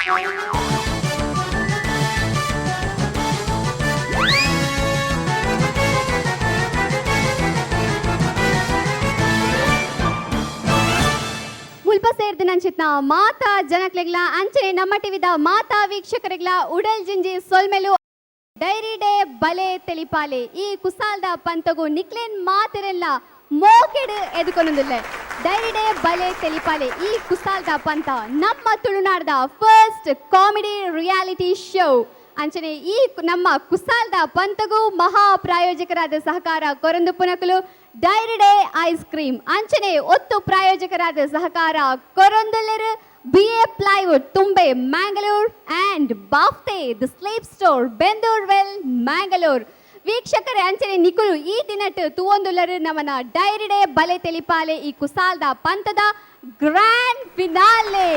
ಮುಲ್ಪ ಸೇರ್ದಿನಂಚಿತ್ನ ಮಾತಾ ಜನಕ್ಲೆಗ್ಲ, ಅಂಚನೆ ನಮ್ಮ ಟಿವಿದ ಮಾತಾ ವೀಕ್ಷಕರಿಗ್ಲ ಉಡಲ್ ಜಿಂಜಿ ಸೊಲ್ಮೆಲು. ಡೈರಿ ಡೇ ಬಲೆ ತೆಲಿಪಾಲೆ ಈ ಕುಸಾಲ್ದ ಪಂತಗು ನಿಕ್ಲೆನ್ ಮಾತೆರೆಲ್ಲ ಮೋಕೆಡ್ ಎದುಕೊನುದಿಲ್ಲ. ಡೈರಿ ಡೇ ಬಲೆ ತೆಲಿಪಾಲೆ ಈ ಕುಸಾಲ್ದ ಪಂತ ನಮ್ಮ ತುಳುನಾಡ್ದ first comedy reality show. ಅಂಚನೆ ಈ ನಮ್ಮ ಕುಸಾಲ್ದ ಪಂತಗು ಮಹಾ ಪ್ರಾಯೋಜಕರಾದ ಸಹಕಾರ ಕೊರಂದು ಪುನಕುಲು dairy day ice cream. ಅಂಚನೆ ಒತ್ತು ಪ್ರಾಯೋಜಕರಾದ ಸಹಕಾರ ಕೊರೊಂದುಲ್ಲೆರ್ BA plywood, ತುಂಬೆ, Mangalore and Bafte the sleep store, Bendoorwell, Mangalore. ವೀಕ್ಷಕರೇ, ಅಂಚನೆ ನಿಕುಲು ಈ ದಿನಟ್ ತೂವೊಂದುಲ್ಲರು ನಮನ ಡೈರಿ ಡೇ ಬಲೆ ತೆಲಿಪಾಲೆ ಈ ಕುಸಾಲ್ದ ಪಂತದ ಗ್ರ್ಯಾಂಡ್ ಫಿನಾಲೆ.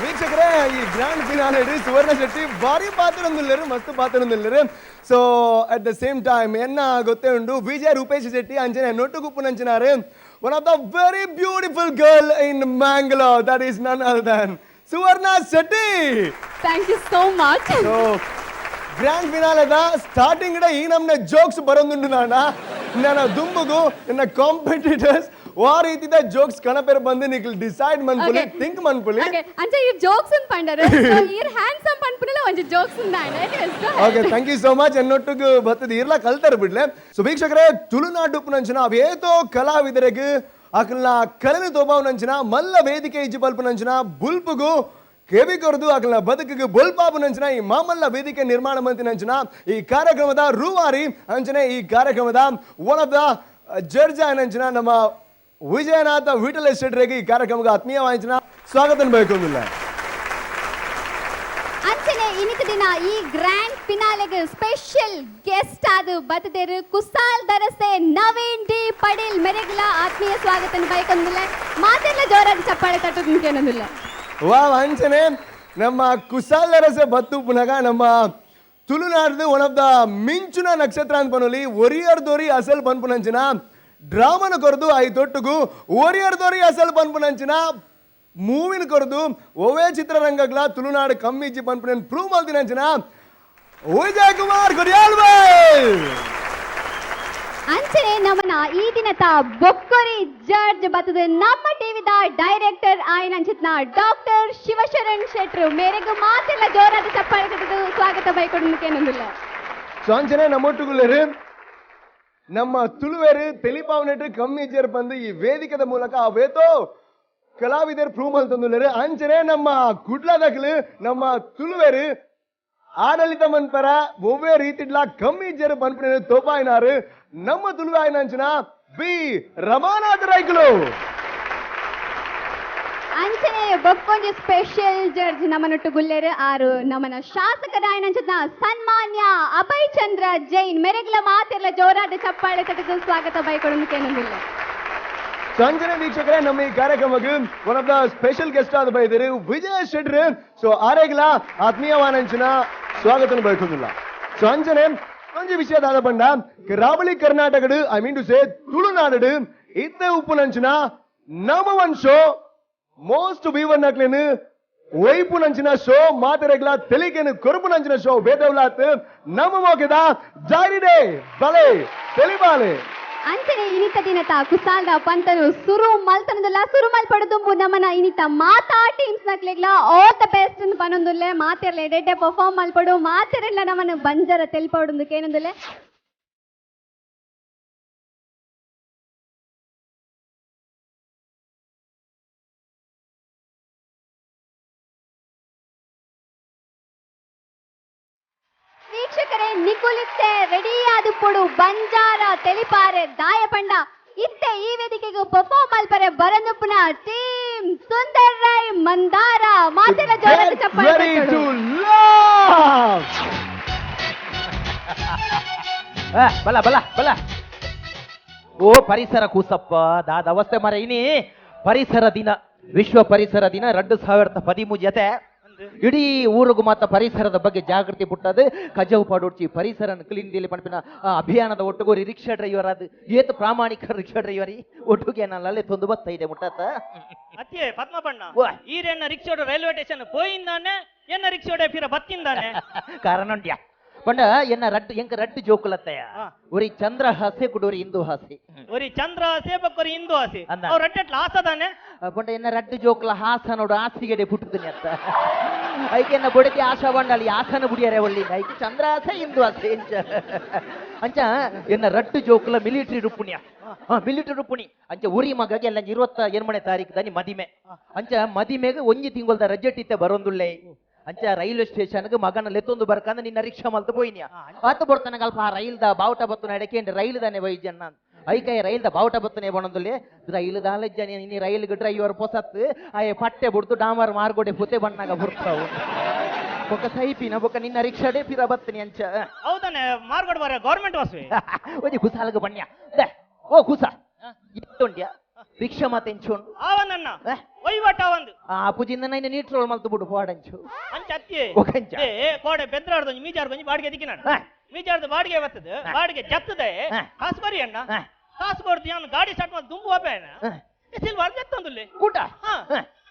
ವೀಕ್ಷಕರೇ, ಈ ಗ್ರ್ಯಾಂಡ್ ಫಿನಾಲೆ ಸುವರ್ಣ ಶೆಟ್ಟಿ ಭಾರಿ ಪಾತ್ರೊಂದುಲ್ಲೆರ್, ಮಸ್ತ್ ಪಾತ್ರೊಂದುಲ್ಲೆರ್. So at the same time ಎನ್ನ ಗೊತ್ತೇ ಉಂಡು, ವಿಜಯ ರೂಪೇಶ್ ಶೆಟ್ಟಿ ಅಂಚನೆ ನೊಟ್ಟುಗುಪ್ಪುನಂಚಿನಾರು one of the very beautiful girl in Mangalore, that is none other than Suvarna Shetty. Thank you so much. So grand ಫಿನಾಲೆದ starting ಈ ನಮ್ನ ಜೋಕ್ಸ್ ಬರೋದುಂಡು. ನಾನ ನನ್ನ ದುಂಬುಗು ನನ್ನ ಕಾಂಪಿಟೇಟರ್ಸ್ ವಾ ರೀತಿದ ಜೋಕ್ಸ್ ಕಣಪೆರ್ ಬಂದು ನಿಕ್ಲ್ ಡಿಸೈಡ್ ಮನ್ಪುಲಿ, ಥಿಂಕ್ ಮನ್ಪುಲಿ. ಓಕೆ, ಅಂಚ ಈ ಜೋಕ್ಸ್ ಉಂದು ಪಂಡರ್, ಈರ್ ಹ್ಯಾಂಡ್ಸಮ್ ಪನ್ಪುನಲ ಒಂಜಿ ಜೋಕ್ಸ್ ಉಂದಾಂಡ. Okay, thank you so much. ಎನ್ನೊಟ್ಟಿಗೆ ಬತ್ತದ ಇರ್ಲ ಕಲ್ತಾರ ಬಿಡ್ಲೆ. ಸೊ ವೀಕ್ಷಕರೇ, ತುಳುನಾಡು ಉಪ್ಪುನಂಚಿನ ಅವೇತೋ ಕಲಾವಿದರಿಗೆ ಅಕಲ್ನ ಕಲನೆ ತೋಬಾವನಂಚಿನ ಮಲ್ಲ ವೇದಿಕೆ ಇಜ್ಜಿ ಪಲ್ಪುನಂಚಿನ, ಬುಲ್ಪುಗು ಕೆವಿ ಕೊರದು ಅಕಲ್ನ ಬದುಕಿಗೆ ಬೊಲ್ಪಾಪುನಂಚಿನ ಈ ಮಾಮಲ್ಲ ವೇದಿಕೆ ನಿರ್ಮಾಣ ಮಂತಿನಂಚಿನ ಈ ಕಾರ್ಯಕ್ರಮದ ರೂವಾರಿ, ಅಂಚನೆ ಈ ಕಾರ್ಯಕ್ರಮದ one of the judge ಆನಂಚಿನ ನಮ್ಮ ವಿಜಯನಾಥ ವಿಠಲ ಶೆಟ್ಟರಿಗೆ ಈ ಕಾರ್ಯಕ್ರಮಕ್ಕೆ ಆತ್ಮೀಯವಾಂಚಿನ ಸ್ವಾಗತ ಬೇಕೊಂದಿಲ್ಲ. ಅಂಚನೆ ಇನಿತ ದಿನ ಈ ಗ್ರ್ಯಾಂಡ್ ಫಿನಾಲೆಗ್ ಸ್ಪೆಷಲ್ ಗೆಸ್ಟ್ ಆದ ಬತ್ತದೇರು ಕುಸಾಲ್ ದರಸೆ ನವೀನ್ ಡಿ ಪಡೀಲ್ ಮೆರೆಗ್ಲ ಆತ್ಮೀಯ ಸ್ವಾಗತ ಬಯಕೊಂದಿಲ್ಲ. ಮಾತೆಲ್ಲ ಜೋರಾಗಿ ಚಪ್ಪಾಳೆ ತಟ್ಟೋದಕ್ಕೇನೊಂದಿಲ್ಲ. ವಾ, ಅಂಚನೆ ನಮ್ಮ ಕುಸಾಲರಸೆ ಬತ್ತು ಪುನಗ ನಮ್ಮ ತುಳುನಾಡ್ದು one of the ಮಿಂಚುನ ನಕ್ಷತ್ರ ಅಂತ ಪನೊಲಿ. ಒರಿಯರ್ ದೋರಿ ಅಸಲ್ ಪನ್ಪುನಂಚಿನ ಡ್ರಾಮನ ಕೊರದು, I ತೊಟ್ಟುಗು ಒರಿಯರ್ ದೋರಿ ಅಸಲ್ ಪನ್ಪುನಂಚಿನ ಮೂವಿನ ಕೊರದು, ಒವೇ ಚಿತ್ರರಂಗಗ್ಲ ತುಳುನಾಡು ಕಮ್ಮಿಜ್ಜಿ ಪನ್ಪುನ ಪ್ರೂವ್ ಮಲ್ತಿನಂಚಿನ ವಿಜಯ್ ಕುಮಾರ್ ಕೊಡಿಯಾಲ್. ಅಂಚನೆ ನಮನ ಈ ದಿನದ ಬೊಕ್ಕೊರಿ ಜಡ್ಜ್ ಬತ್ತದ ನಮ್ಮ ಟಿವಿದ ಡೈರೆಕ್ಟರ್ ಆಯನಂಚಿತ್ನ ಡಾಕ್ಟರ್ ಶಿವಶರಣ್ ಶೆಟ್ರು ಮೇರೆಗೂ ಮಾತೆಲ್ಲ ಜೋರಾದ ಚಪ್ಪಾಳೆ ತಟ್ಟದು ಸ್ವಾಗತ ಬೈಕೊಡೋದಕ್ಕೇನೊಂದಿಲ್ಲ. ಸೊ ಅಂಚನೆ ನಮ್ಮೊಟ್ಟುಗುಲ್ಲೆರು ನಮ್ಮ ತುಳುವೆರು ತೆಲಿಪಾವನೆಟ್ ಕಮ್ಮಿ ಜೇರ್ ಬಂದು ಈ ವೇದಿಕೆದ ಮೂಲಕ ಅವೇತೋ ಕಲಾವಿದರು ಪ್ರೂವ್ ಮಲ್ತೊಂದುಲ್ಲೆರ್. ಅಂಚನೆ ನಮ್ಮ ಕುಡ್ಲದಕ್ಲು ನಮ್ಮ ತುಳುವೆರು ಆಡಳಿತ ಮನ್ಪರ ಒವ್ವೇ ರೀತಿಡ್ಲಾ ಕಮ್ಮಿ ಜೇರು ಪನ್ಪಿನ ತೋಪಾಯಿನಾರು ನಮ್ಮ ತುಳುವಾಯಿನಂಚಿನ ಬಿ ರಮಾನಾಥ ರೈಕುಲು. ಅಂಚನೆ ಬೊಕ್ಕೊಂಜಿ ಸ್ಪೆಷಲ್ ಜಡ್ಜ್ ನಮ್ಮನೊಟ್ಟು ಗುಲ್ಲೆರ್, ಆರು ನಮ್ಮನ ಶಾಸಕರಾಯನಂಚಿನ ಸನ್ಮಾನ್ಯ ಅಭಯ್ ಚಂದ್ರ ಜೈನ್ ಮೆರೆಗ್ಲ ಮಾತೆಲ್ಲ ಜೋರಾದ ಚಪ್ಪಾಳೆ ತಟ್ಟದು ಸ್ವಾಗತ ಬೈಕೊಡೋದಕ್ಕೇನೊಂದಿಲ್ಲ. ಸಂಜನೆ ವೀಕ್ಷಕರೇ, ನಮ್ಮ ಈ ಕಾರ್ಯಕ್ರಮಕ್ಕೆ one of the special guest ಆದ ಬೈದಿರು ವಿಜಯ ಶೆಟ್ರು. ಸೊ ಆರೇಗ್ಲ ಆತ್ಮೀಯವಾನಂಚಿನ ಸ್ವಾಗತ ಬಯಕುದಿಲ್ಲ. ಸೊ ಅಂಚನೆ ಒಂಜಿ ವಿಷಯ ದಾದ ಪಂಡ, ಕರಾವಳಿ ಕರ್ನಾಟಕಡು, I mean to say Tulunadu ಇತ್ತೆ ಉಪ್ಪುನಂಚಿನ number one show, most viewer ನಕ್ಲೇನು ಒಯ್ಪುನಂಚಿನ show, ಮಾತೆರೆಗ್ಲ ತೆಲಿಕೆನು ಕೊರುಪುನಂಚಿನ ಶೋ ಬೇದವ್ಲಾತ್ ನಮ್ಮ ಮೋಕೆದ ಡೈರಿ ಡೇ ಬಲೆ ತೆಲಿಬಾಲೆ. ಅಂಚನೆ ಇನಿತ ದಿನತ ಕುಸಾಲ್ದ ಪಂತನು ಸುರು ಮಲ್ತನದಲ್ಲ ಸುರು ಮಲ್ಪಡುದುಂಬು ನಮನ ಇನಿತ ಮಾತಾ ಟೀಮ್ಸ್ ನಕ್ಲೆಗ್ಲ all the best ಅಂತ ಪನೊಂದುಲ್ಲೆ. ಮಾತೆರ್ಲೆ ಎಡೆಡ್ಡೆ ಪರ್ಫಾರ್ಮ್ ಮಲ್ಪಡು, ಮಾತೆರೆಲ್ಲ ನಮನ ಬಂಜರ ತೆಲ್ಪಡುಂದು ಕೇನೊಂದುಲ್ಲೆ. ವೀಕ್ಷಕರೇ, ನಿಕುಲಿತ್ತೆ ರೆಡಿಯಾದ ಪೊಡು ಬಂಜಾರ ತೆಲಿಪಾರೆ ದಾಯಪಂಡ ಇತ್ತೆ ಈ ವೇದಿಕೆಗೆ ಪರ್ಫಾರ್ಮ್ ಮಲ್ಪರೆ ಬರಂದುಪ್ಪುನ ಟೀಮ್ ಸುಂದರ್ ರೈ ಮಂದಾರ. ಮಾತೆಲ್ಲ ಜೋರಾದ Get ಚಪ್ಪಾಳೆ ready ತಟ್ಟೋಡು. To love! ಆ, ಬಲ ಬಲ ಬಲ. ಓ ಪರಿಸರ ಕೂಸಪ್ಪ ದಾದ ಅವಸ್ಥೆ ಮರ. ಇನಿ ಪರಿಸರ ದಿನ, ವಿಶ್ವ ಪರಿಸರ ದಿನ 2013 ಜೊತೆ. ಇಡೀ ಊರಿಗೂ ಮಾತ ಪರಿಸರದ ಬಗ್ಗೆ ಜಾಗೃತಿ ಪುಟ್ಟದು ಕಜವು ಪಾಡೋಡ್ಚಿ ಪರಿಸರ ಕ್ಲೀನ್ ದಿಲಿ ಪನ್ಪಿನ ಅಭಿಯಾನದ ಒಟ್ಟುಗೋರಿ ರಿಕ್ಷಾ ಡ್ರೈವರ್ ಅದು ಏತು ಪ್ರಾಮಾಣಿಕ ರಿಕ್ಷಾ ಡ್ರೈವರ್ ಒಟ್ಟುಗೆ ನಾನು ತೊಂದು ಬತ್ತ ಇದೆ ಮುಟ್ಟಾತ. ಅತ್ತೆ ಪದ್ಮಬಣ್ಣ ಓ. ಈರೆನ್ನ ರಿಕ್ಷೋಡು ರೈಲ್ವೆ ಸ್ಟೇಷನ್ ಪೋಯಿಂದಾನೆ ಎನ್ನ ರಿಕ್ಷೋಡೆ ಫಿರ ಬತ್ತಿಂದಾನೆ ಕಾರಣ ಉಂಟ್ಯಾ ಪಂಡ ಎನ್ನ ರಡ್ಡು ಎಂಕ ರಡ್ಡು ಜೋಕುಲತ್ತಯ್ಯ. ಒರಿ ಚಂದ್ರ ಹಾಸೆ ಕುಡೋರಿ ಇಂದು ಹಾಸೆ. ಒರಿ ಚಂದ್ರ ಹಾಸೆ ಬೊಕ್ಕೊರಿ ಇಂದು ಹಾಸೆ. ಅಂದ. ಅವ್ರ ರಡ್ಡೆಟ್ಲ ಆಸದಾನೆ. ಪಂಡ ಎನ್ನ ರಡ್ಡು ಜೋಕುಲ ಹಾಸ ನೋಡು ಹಾಸಿಗೆಡೆ ಪುಟ್ಟುದಿನಿ ಅತ್ತ. ಐಕೆ ಎನ್ನ ಬೊಡತಿ ಆಶಾ ಬಂಡಾಲಿ ಆಸನ ಬುಡಿಯರೆ ಒಳ್ಳಿ ಐಕೆ ಚಂದ್ರ ಆಸೆ ಇಂದು ಆಸೆ ಎಂಚ ಅಂಚ ಎನ್ನ ರಡ್ಡು ಜೋಕುಲ ಮಿಲಿಟರಿ ರುಪ್ಪುಣ್ಯ ಮಿಲಿಟರಿ ರುಪ್ಪುಣಿ ಅಂಚ ಉರಿ ಮಗಗೆ ಎಲ್ಲ 27ನೇ ತಾರೀಕು ದಾನಿ ಮದಿಮೆ. ಅಂಚ ಮದಿಮೆಗೆ ಒಂಜಿ ತಿಂಗೊಲ್ದ ರಜೆಟಿತ್ತೆ ಬರೊಂದುಳ್ಳೆ. ಅಂಚ ರೈಲ್ವೆ ಸ್ಟೇಷನ್ಗೆ ಮಗನ ಲೆತ್ತೊಂದು ಬರ್ಕಂದ ನಿನ್ನ ರಿಕ್ಷಾ ಮಲ್ತು ಪೋಯಿನಿಯ. ಆತ ಬರ್ತಾನೆ ಅಲ್ಪ ಆ ರೈಲ್ದ ಬಾವುಟ ಬತ್ತು ನಡಕೆ ರೈಲ್ ದಾನೆ ವೈಜಣ್ಣ ಐಕೈ ರೈಲ್ದ ಬಾವುಟ ಬತ್ತನೆ ಬಣಂದುಲ್ಲೆ ರೈಲ್ ದಾಲಜ್ಜ ನೀ ರೈಲ್ಗೆ ಡ್ರೈವರ್ ಪೊಸತ್ ಆಯೆ ಪಟ್ಟೆ ಬುಡ್ದು ಡಾಮರ್ ಮಾರ್ಗೋಡೆ ಪುತೆ ಬಣ್ಣಾಗ ಬುಡ್ತಾವು ಬೊಕ್ಕ ಸೈಪಿನ ಬೊಕ್ಕ ನಿನ್ನ ರಿಕ್ಷಾಡೆ ಪಿರ ಬತ್ತನಿ ಅಂಚ. ಹೌದಾನೆ ಮಾರ್ಗೋಡ್ ಬರ ಗೌರ್ಮೆಂಟ್ ಬಸ್ ಒಂಜಿ ಕುಸಾಲಗ ಬಣ್ಯ ಓ ಕುಸ ಇತ್ತುಂಡ್ಯ ರಿಕ್ಷಾ ಮಾತೆಂಚು ಆವನನ್ನ ವಹಿವಾಟ ಒಂದು ಆ ಪೂಜಿಂದ ನೈನ ನೀಟ್ರೋಲ್ ಮಲ್ತು ಬಿಡು ಪೋಡಂಚು ಅಂಚ ಅತ್ತಿ ಒಕಂಚ. ಏ ಕೋಡೆ ಬೆದ್ರಾಡ್ದು ಒಂಜಿ ಮೀಜಾರ್ದು ಒಂಜಿ ಬಾಡಿಗೆ ದಿಕ್ಕಿನ ಮೀಜಾರ್ದು ಬಾಡಿಗೆ ಬರ್ತದೆ ಬಾಡಿಗೆ ಜತ್ತದೆ ಕಾಸು ಬರಿ ಅಣ್ಣ ಕಾಸು ಕೊಡ್ತು ಯಾನು ಗಾಡಿ ಸ್ಟಾರ್ಟ್ ಮಾಡಿ ದುಂಬು ಹೋಪೇನ ವಿಸಿಲ್ ಬಾರ್ದು ಜತ್ತೊಂದುಲ್ಲೆ ಕೂಟ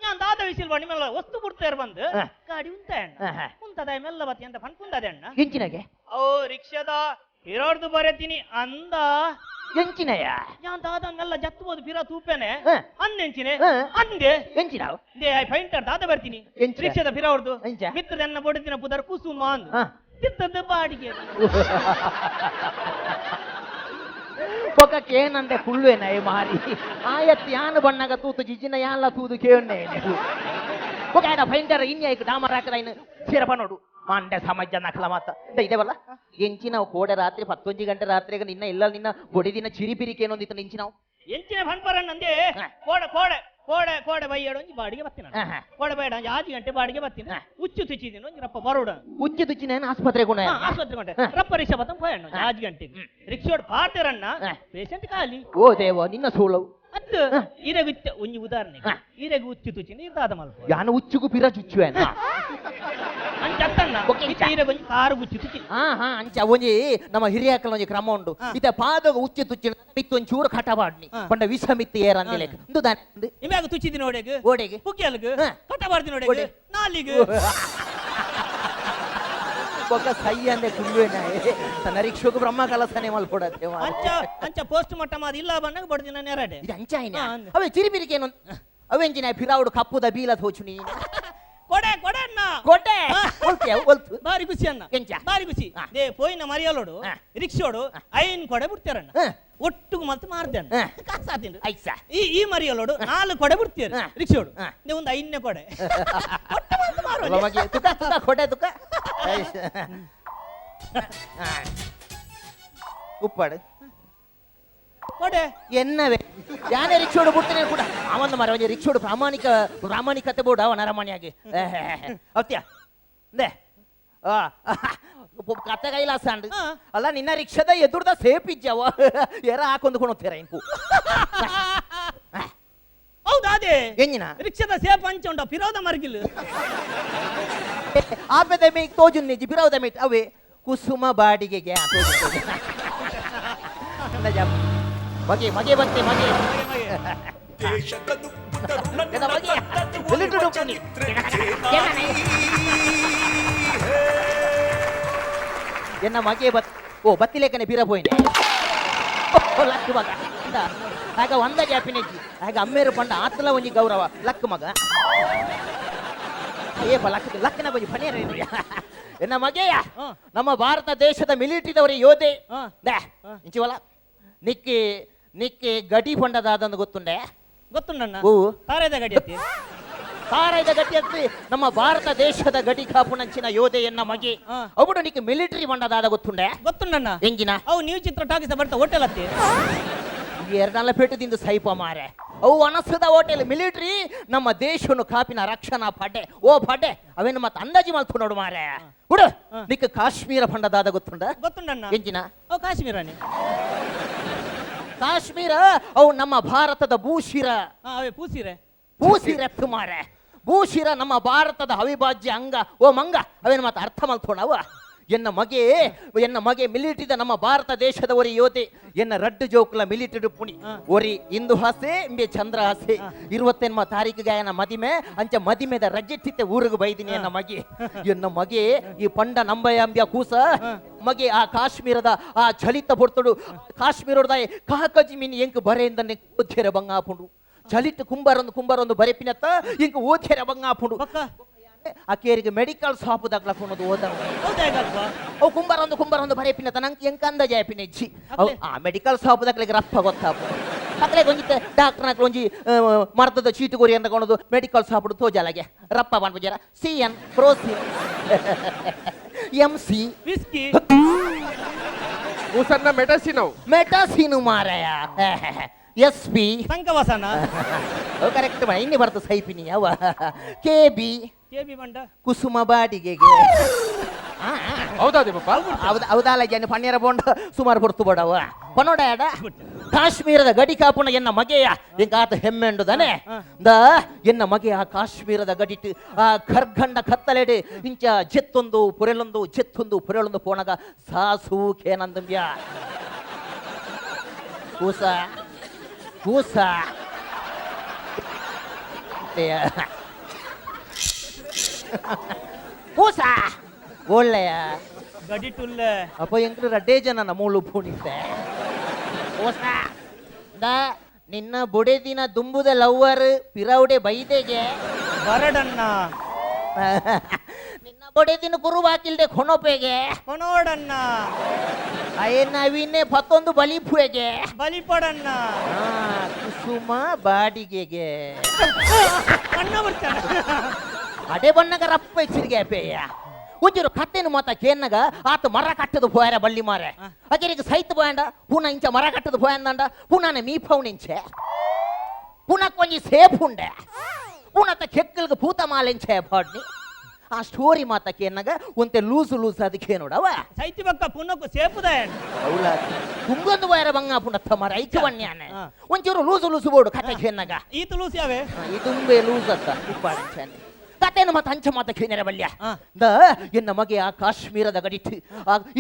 ಯಾನ್ ದಾದ ವಿಸಿಲ್ ಬಾಡಿ ಮೆಲ್ಲ ವಸ್ತು ಬಿಡ್ತೇರ್ ಬಂದು ಗಾಡಿ ಉಂತ ಅಣ್ಣ ಉಂತದ ಮೆಲ್ಲ ಬತ್ತಿ ಅಂತ ಪನ್ಪುಂದದೆ ಅಣ್ಣ ಎಂಚಿನಗೆ ಓ ರಿಕ್ಷಾದ ಹಿರೋಡ್ದು ಬರತೀನಿ ಅಂದ ಎಂಚಿನಯ ಯಾನ್ ದಾದ ಮೆಲ್ಲ ಜತ್ತಬಹುದು ಪಿರ ತೂಪೇನೆ ಅಂದೆಂಚಿನೆ ಅಂದೆ ಎಂಚಿನಾವು they I ಫೈಂಟರ್ ದಾದ ಬರ್ತೀನಿ ರಿಕ್ಷಾದ ಪಿರ ಹೊಡ್ದು ಮಿತ್ರ ಎನ್ನ ಬೊಡತಿನ ಪುದರ್ ಕುಸುಮ ಅಂದು ತಿತ್ತದ ಬಾಡಿಗೆ ಬೊಕಕ್ಕೆ ಏನಂದೆ ಕುಳ್ಳುವೇನ ಏ ಮಾರಿ ಆಯತ್ ಯಾನು ಬಣ್ಣಗ ತೂತು ಜಿಜಿನ ಯಾನ್ಲ ತೂದು ಕೇವನ್ನೇ ಬೊಕ ಆಯ್ನ ಫೈಂಟರ್ ಇನ್ಯಾಯ್ಕ ಡಾಮರ್ ಹಾಕದ ಇನ್ನು ಸೇರಪ ನೋಡು ಮಾಂಡೆ ಸಮಾಜ ನಕಲ ಮಾತ ಇದೆವಲ್ಲ ಎಂಚಿನ ಕೋಡೆ ರಾತ್ರಿ 11 ಗಂಟೆ ರಾತ್ರಿಗೆ ನಿನ್ನ ಇಲ್ಲ ನಿನ್ನ ಬೊಡಿದಿನ ಚಿರಿಪಿರಿಕೆ ಏನೊಂದಿತ್ತು ನಿಂಚಿನಾವು ಎಂಚಿನ ಫನ್ಪರಣ್ಣಂದೆ ಕೋಡೆ ಕೋಡೆ ಕೋಡೆ ಕೋಡೆ ಬೈಯಾಡು ಒಂಜಿ ಬಾಡಿಗೆ ಬತ್ತಿನ ಕೋಡೆ ಬೈಯಾಡ ಒಂಜಿ 6 ಗಂಟೆ ಬಾಡಿಗೆ ಬತ್ತಿನ ಉಚ್ಚು ತುಚ್ಚಿದಿನ ಒಂಜಿ ರಪ್ಪ ಬರೋಡ ಉಚ್ಚು ತುಚ್ಚಿನ ಆಸ್ಪತ್ರೆ ಗುಣ ಆಸ್ಪತ್ರೆ ಕೊಂಡೆ ರಪ್ಪ ರಿಕ್ಷಾ ಬತ್ತ ಪೋಯಣ್ಣ 6 ಗಂಟೆಗೆ ರಿಕ್ಷೋಡ್ ಪಾರ್ತಿರಣ್ಣ ಪೇಷಂಟ್ ಖಾಲಿ. ಓ ದೇವ ನಿನ್ನ ಸೋಳವು ಅತ್ತು ಇರೆಗ್ ಒಂಜಿ ಉದಾಹರಣೆ ಇರೆಗ್ ಉಚ್ಚು ತುಚ್ಚಿನ ಇರ್ದಾದ ಮಲ್ಪ ಯಾನ ಉಚ್ಚುಗು ಪಿರ ಚುಚ್ಚುವೇನ ಅಂಚ ಅತ್ತಣ್ಣ ಇರೆಗ್ ಒಂಜಿ ಕಾರು ಉಚ್ಚು ತುಚ್ಚಿ ಹಾ ಹಾ ಅಂಚ ಒಂಜಿ ನಮ್ಮ ಹಿರಿಯಾಕಲ ಒಂಜಿ ಕ್ರಮ ಉಂಡು ಇತ ಪಾದಗ ಉಚ್ಚು ತುಚ್ಚಿನ ಮಿತ್ತು ಒಂಚೂರು ಕಟಬಾಡ್ನಿ ಪಂಡ ವಿಷ ಮಿತ್ತು ಏರ ಅಂದಿಲೇಕ ಇಂದು ದಾನೆ ಇಮ್ಯಾಗ ತುಚ್ಚಿದಿನ ಓಡೆಗ್ ಓಡೆಗೆ ಪುಕ್ಕಿಯಲ್ಗ್ ಕಟಬಾಡ್ದಿನ ಓಡೆಗ್ ನಾಲಿಗ್ ಬೊಕ್ಕ ಸೈ ಅಂದೆ ಕುಂಡುವೇನ ತನ್ನ ರಿಕ್ಷೋಗ ಬ್ರಹ್ಮ ಕಲಸನೆ ಮಲ್ಪೊಡತ್ತೆ ಅಂಚ ಅಂಚ ಪೋಸ್ಟ್ ಮಾರ್ಟಮ್ ಅದು ಇಲ್ಲ ಬಣ್ಣಗ ಬಡ್ದಿನ ನೆರಡೆ ಇದು ಅಂಚ ಆಯ್ನ ಅವೇ ಚಿರಿಪಿರಿಕೆ ಏನು ಅವೆಂಜಿನ ಫಿರಾವುಡು ಕಪ್ಪುದ ಬೀಲ ತೋಚು ನೀನು ಕೊಡೆ ಕೊಡೆ ಅಣ್ಣ ಕೊಡೆ ಒಲ್ತೆ ಒಲ್ತು ಬಾರಿ ಖುಷಿ ಅಣ್ಣ ಎಂಚ ಬಾರಿ ಖುಷಿ they ಪೋಯಿನ ಮರಿಯಲೋಡು ರಿಕ್ಷೋಡು ಐನ್ ಕೊಡೆ ಬಿಡ್ತಾರಣ್ಣ ಒಟ್ಟುಗು ಮಲ್ತು ಮಾರ್ದೆ ಅಣ್ಣ ಕಾಸಾತಿಂಡು ಐಸಾ ಈ ಈ ಮರಿಯಲೋಡು 4 ಕೊಡೆ ಬಿಡ್ತೀರ ರಿಕ್ಷೋಡು they ಒಂದು 5ನೇ ಕೊಡೆ ಒಟ್ಟು ಮಲ್ತು ಮಾರು ಮಗಿ ತುಕ ತುಕ ಕೊಡೆ ತುಕ ಉಪ್ಪಾಡು ಕೊಡೆ ಎನ್ನವೇ ಯಾನೇ ರಿಕ್ಷೋಡು ಬಿಡ್ತೇನೆ ಕೂಡ ಅವನ ಮರ ಒಂಜಿ ರಿಕ್ಷೋಡು ಪ್ರಾಮಾಣಿಕ ಪ್ರಾಮಾಣಿಕತೆ ಬೋಡು ಅವನ ಅರಮನೆಯಾಗಿ ಅವತ್ಯ they ಕತ್ತೆ ಕೈಲಾಸ ಅಂಡ್ ಅಲ್ಲ ನಿನ್ನ ರಿಕ್ಷಾದ ಎದುರ್ದ ಸೇಪ್ ಇಜ್ಜವ ಎರ ಹಾಕೊಂಡು ಕೊಂಡೋಗ್ತೀರ ಇಂಕು ಹೌದಾ ಅದೇ ಎಂಜಿನ ರಿಕ್ಷಾದ ಸೇಪ್ ಅಂಚ ಉಂಟ ಫಿರೋದ ಮರ್ಗಿಲ್ ಆಪೆದ ಮೇಕ್ ತೋಜುನ್ ನಿಜಿ ಫಿರೋದ ಮೇಟ್ ಅವೇ ಕುಸುಮ ಬಾಡಿಗೆಗೆ ಮಗೆ ಮಗೆ ಬಂತೆ ಮಗೆ ಎನ್ನ ಮಗೆ ಬತ್ ಓ ಬತ್ತಿಲೇಕನೆ ಬೀರ ಪೋಯಿನೆ ಲಕ್ ಮಗ ಆಗ ಒಂದ ಗ್ಯಾಪಿನೆಜ್ಜಿ ಆಗ ಅಮ್ಮೇರು ಪಂಡ ಆತಲ ಒಂಜಿ ಗೌರವ ಲಕ್ ಮಗ ಏಪ ಲಕ್ ಲಕ್ಕನ ಬಜಿ ಫನೇರ ಎನ್ನ ಮಗೆಯ ನಮ್ಮ ಭಾರತ ದೇಶದ ಮಿಲಿಟರಿದವರ ಯೋಧೆ ಇಂಚಿವಲ್ಲ ನಿಕ್ಕಿ ನಿಕ್ಕಿ ಗಡಿ ಪಂಡದಾದಂದು ಗೊತ್ತುಂಡೆ ಗೊತ್ತುಂಡಣ್ಣ ತಾರಾಯ್ದ ಗಡಿ ಅತ್ತಿ ತಾರಾಯ್ದ ಗಡಿ ಅತ್ತಿ ನಮ್ಮ ಭಾರತ ದೇಶದ ಗಡಿ ಕಾಪುನಂಚಿನ ಯೋಧೆಯನ್ನ ಮಗಿ ಅವಡು ನಿಕ್ಕೆ ಮಿಲಿಟರಿ ಬಂಡದಾದ ಗೊತ್ತುಂಡೆ ಗೊತ್ತುಂಡಣ್ಣ ಎಂಜಿನ ಅವು ನೀವು ಚಿತ್ರ ಟಾಕಿಸ ಬರ್ತಾ ಹೋಟೆಲ್ ಅತ್ತಿ ಎರಡಲ್ಲ ಪೇಟದಿಂದ ಸೈಪ ಮಾರೆ ಅವು ಅನಸದ ಹೋಟೆಲ್ ಮಿಲಿಟರಿ ನಮ್ಮ ದೇಶವನ್ನು ಕಾಪಿನ ರಕ್ಷಣಾ ಪಡೆ ಓ ಪಡೆ ಅವೇನು ಮತ್ತೆ ಅಂದಾಜಿ ಮಲ್ತು ನೋಡು ಮಾರೆ ಬಿಡು ನಿಕ್ಕ ಕಾಶ್ಮೀರ ಪಂಡದಾದ ಗೊತ್ತುಂಡ ಗೊತ್ತುಂಡಣ್ಣ ಎಂಜಿನ ಅವು ಕಾಶ್ಮೀರನೇ ಕಾಶ್ಮೀರ ಅವು ನಮ್ಮ ಭಾರತದ ಭೂಶಿರ ಅವೇ ಪೂಸಿರೆ ಪೂಸಿರೆ ಮಾರೆ ಭೂಶಿರ ನಮ್ಮ ಭಾರತದ ಅವಿಭಾಜ್ಯ ಅಂಗ ಓ ಮಂಗ ಅವೇನು ಮಾತು ಅರ್ಥ ಮಲ್ತೋಣವ ಎನ್ನ ಮಗೆ ಎನ್ನ ಮಗೆ ಮಿಲಿಟರಿದ ನಮ್ಮ ಭಾರತ ದೇಶದ ಒರಿ ಯೋಧೆ ಎನ್ನ ರಡ್ಡು ಜೋಕುಲ ಮಿಲಿಟರಿ ಪುಣಿ ಒರಿ ಇಂದು ಹಾಸೆ ಇಂಬೆ ಚಂದ್ರ ಹಾಸೆ 28 ತಾರೀಕಿಗೆ ಎನ್ನ ಮದಿಮೆ ಅಂಚ ಮದಿಮೆದ ರಜೆಟ್ಟಿತ್ತೆ ಊರಿಗೆ ಬೈದಿನಿ ಎನ್ನ ಮಗೆ ಎನ್ನ ಮಗೆ ಈ ಪಂಡ ನಂಬಯಾಂಬ್ಯ ಕೂಸ ಮಗೆ ಆ ಕಾಶ್ಮೀರದ ಆ ಚಲಿತ ಪೊರ್ತಡು ಕಾಶ್ಮೀರದ ಕಾಕಜಿ ಮೀನು ಎಂಕ್ ಬರೆಯಿಂದ ಓದ್ಯರ ಬಂಗಾಪುಂಡು ಚಲಿತ ಕುಂಬಾರೊಂದು ಕುಂಬಾರೊಂದು ಬರೆಪಿನತ್ತ ಇಂಕ್ ಓದ್ಯರ ಬಂಗಾಪುಂಡು ಆ ಕೇರಿಗೆ ಮೆಡಿಕಲ್ ಶಾಪ್ ದಾಖಲಾಕೊಂಡು ಓದ ಅವು ಕುಂಬಾರೊಂದು ಕುಂಬಾರೊಂದು ಬರೆಪಿನ ನಂಗೆ ಎಂಕ ಅಂದಾಜ ಆಪಿನ ಇಚ್ಚಿ ಅವು ಆ ಮೆಡಿಕಲ್ ಶಾಪ್ ದಾಖಲೆಗೆ ರಪ್ಪ ಗೊತ್ತಾಪು ಅಕ್ಲೆ ಒಂಜಿ ಡಾಕ್ಟರ್ ನಾಕ್ಲೆ ಒಂಜಿ ಮರ್ತದ ಚೀಟು ಗೊರಿ ಅಂತ ಕೊಡೋದು ಮೆಡಿಕಲ್ ಶಾಪ್ ತೋಜಾಲಾಗೆ ರಪ್ಪ ಬಂದ್ಬಿಜಾರ C N Crocin M C whisky ಊಸನ್ನ ಮೆಟಸಿನವು ಮೆಟಸಿನು ಮಾರಾಯ ಎಸ್ ಪಿ ಸಂಕವಸನ ಕರೆಕ್ಟ್ ಇನ್ನಿ ಬರ್ತ ಸೈಪಿನಿ ಅವ K B K B ಬಂಡ ಕುಸುಮ ಬಾಡಿಗೆಗೆ ಹೌದಾ ದೇವಪ್ಪ ಹೌದಲ್ಲ ಜನ ಪಣ್ಣೀರ ಬೋಂಡ ಸುಮಾರು ಹೊರ್ತು ಬಡವ ಪನೋಡ ಕಾಶ್ಮೀರದ ಗಡಿ ಕಾಪುಣ ಎನ್ನ ಮಗೆಯ ಎಂಕಾತ ಹೆಮ್ಮೆಂಡುದಾನೆ the ಎನ್ನ ಮಗೆಯ ಕಾಶ್ಮೀರದ ಗಡಿಟ್ ಆ ಖರ್ಗಂಡ ಕತ್ತಲೆಡೆ ಇಂಚ ಜೆತ್ತೊಂದು ಪುರೆಲೊಂದು ಜೆತ್ತೊಂದು ಪುರೆಲೊಂದು ಪೋಣಗ ಸಾಸು ಖೇನಂದಂಬ್ಯ ಕೂಸ ಕೂಸ ಕೂಸ ಒಳ್ಳೆಯ ಗಡಿಟುಲ್ಲ ಅಪ್ಪ ಎಂಕ್ಲು ರಡ್ಡೇ ಜನ ಮೂಳು ಪೂಣಿತ್ತೆ ಕೂಸ the ನಿನ್ನ ಬುಡೆದಿನ ದುಂಬುದ ಲವ್ವರ್ ಪಿರೌಡೆ ಬೈದೆಗೆ ಬರಡಣ್ಣ ನಿನ್ನ ಬೊಡೆದಿನ ಕುರುವಾಕಿಲ್ದೆ ಕೊನೋಪೆಗೆ ಕೊನೋಡಣ್ಣ ಅಯ್ಯ ನವೀನೆ ಪತ್ತೊಂದು ಬಲಿಪುವೆಗೆ ಬಲಿಪಡಣ್ಣ ಕುಸುಮ ಬಾಡಿಗೆಗೆ ಅಣ್ಣ ಬರ್ತಾನ ಅಡೆ ಬಣ್ಣಗ ರಪ್ಪ ಎಚ್ಚರಿಗೆ ಅಪ್ಪಯ್ಯ ಒಂಜೂರು ಕತ್ತೆನು ಮಾತ ಕೇನ್ನಗ ಆತ ಮರ ಕಟ್ಟದು ಪೋಯಾರ ಬಳ್ಳಿ ಮಾರೆ ಅಕೆರಿಗೆ ಸೈತ್ ಪೋಯಂಡ ಪುನ ಇಂಚ ಮರ ಕಟ್ಟದು ಪೋಯಂದಂಡ ಪುನಾನೆ ಮೀಪೌನಿಂಚೆ ಪುನಕ್ ಒಂಜಿ ಸೇಫ್ ಉಂಡೆ ಪುನತ ಕೆಕ್ಕಲ್ಗೆ ಪೂತ ಮಾಲೆಂಚೆ ಪಾಡ್ನಿ ಆ ಸ್ಟೋರಿ ಮಾತ ಕೇನ್ನಗ ಒಂತೆ ಲೂಸು ಲೂಸು ಅದಕ್ಕೆ ನೋಡವ ಸೈತಿ ಬಕ್ಕ ಪುನಕ್ಕು ಸೇಪುದ ಹೌಲ ತುಂಗೊಂದು ವೈರ ಬಂಗ ಪುನತ್ತ ಮರ ಐಕೆ ವನ್ಯಾನೆ ಒಂಚೂರು ಲೂಸು ಲೂಸು ಬೋಡು ಕತೆ ಕೇನ್ನಗ ಈ ತುಲೂಸ್ ಯಾವೆ ಈ ಲೂಸ್ ಅತ್ತ ಉಪ್ಪಾಡಂಚಾನೆ ಕತೆನು ಮಾತ ಅಂಚ ಮಾತ ಕೇನರ ಬಲ್ಯ the ಎನ್ನ ಮಗೆ ಆ ಕಾಶ್ಮೀರದ ಗಡಿಟ್